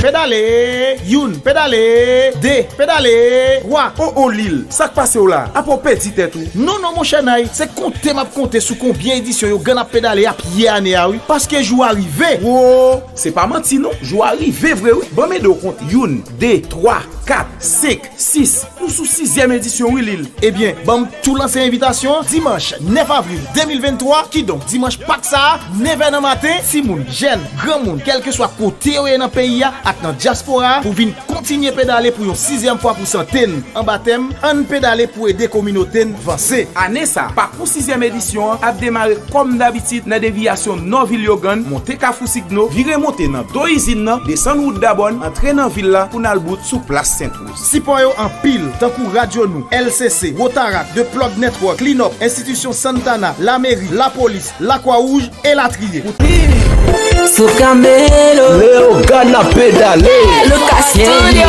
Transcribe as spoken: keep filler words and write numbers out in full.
Pedale! Youn, pedale! De, pedale! Twa! O o Lil, sa k pase w la? Apa w pèdi tèt ou? Non, non, monchè Nay, se konte m ap konte sou konbyen edisyon yo Gann ap pedale ap ye ane a, wi. Paske jou a rive! Wo! Se pa manti, non. Jou a rive vre, wi. Ban m ede w konte. Youn, de, twa, kat, senk, sis. Nou sou sizyèm edisyon, wi, Lil. Ebyen, ban m tou lanse envitasyon an. Dimanch nèf avril de mil venntwa, kidonk dimanch Pak sa a, nèf è nan maten, timoun, jèn, granmoun, kèlkeswa kote yo ye nan peyi a ak nan dyaspora a, pou vin kontinye pedale pou yon sizyèm fwa pou sante n. Anba tèm, Ann pedale pou ede kominote n vanse. Ane sa a, pakou sizyèm edisyon an ap demare kòm dabitid nan deviyasyon nò vil Yogann, monte Kafou Signo, vire monte nan do izin nan, desann wout Dabòn, antre nan vil la pou n al bout sou plas Sent Woz. Sipò yo anpil, tankou Radyo Nou, L C C, Rotaract, The Plug Network, Clean Up, Enstitisyon Santana, Lameri, Lapolis, Lakwa Wouj, elatriye. Sou Camelo. Leogane ap pedale. Lucas Studio.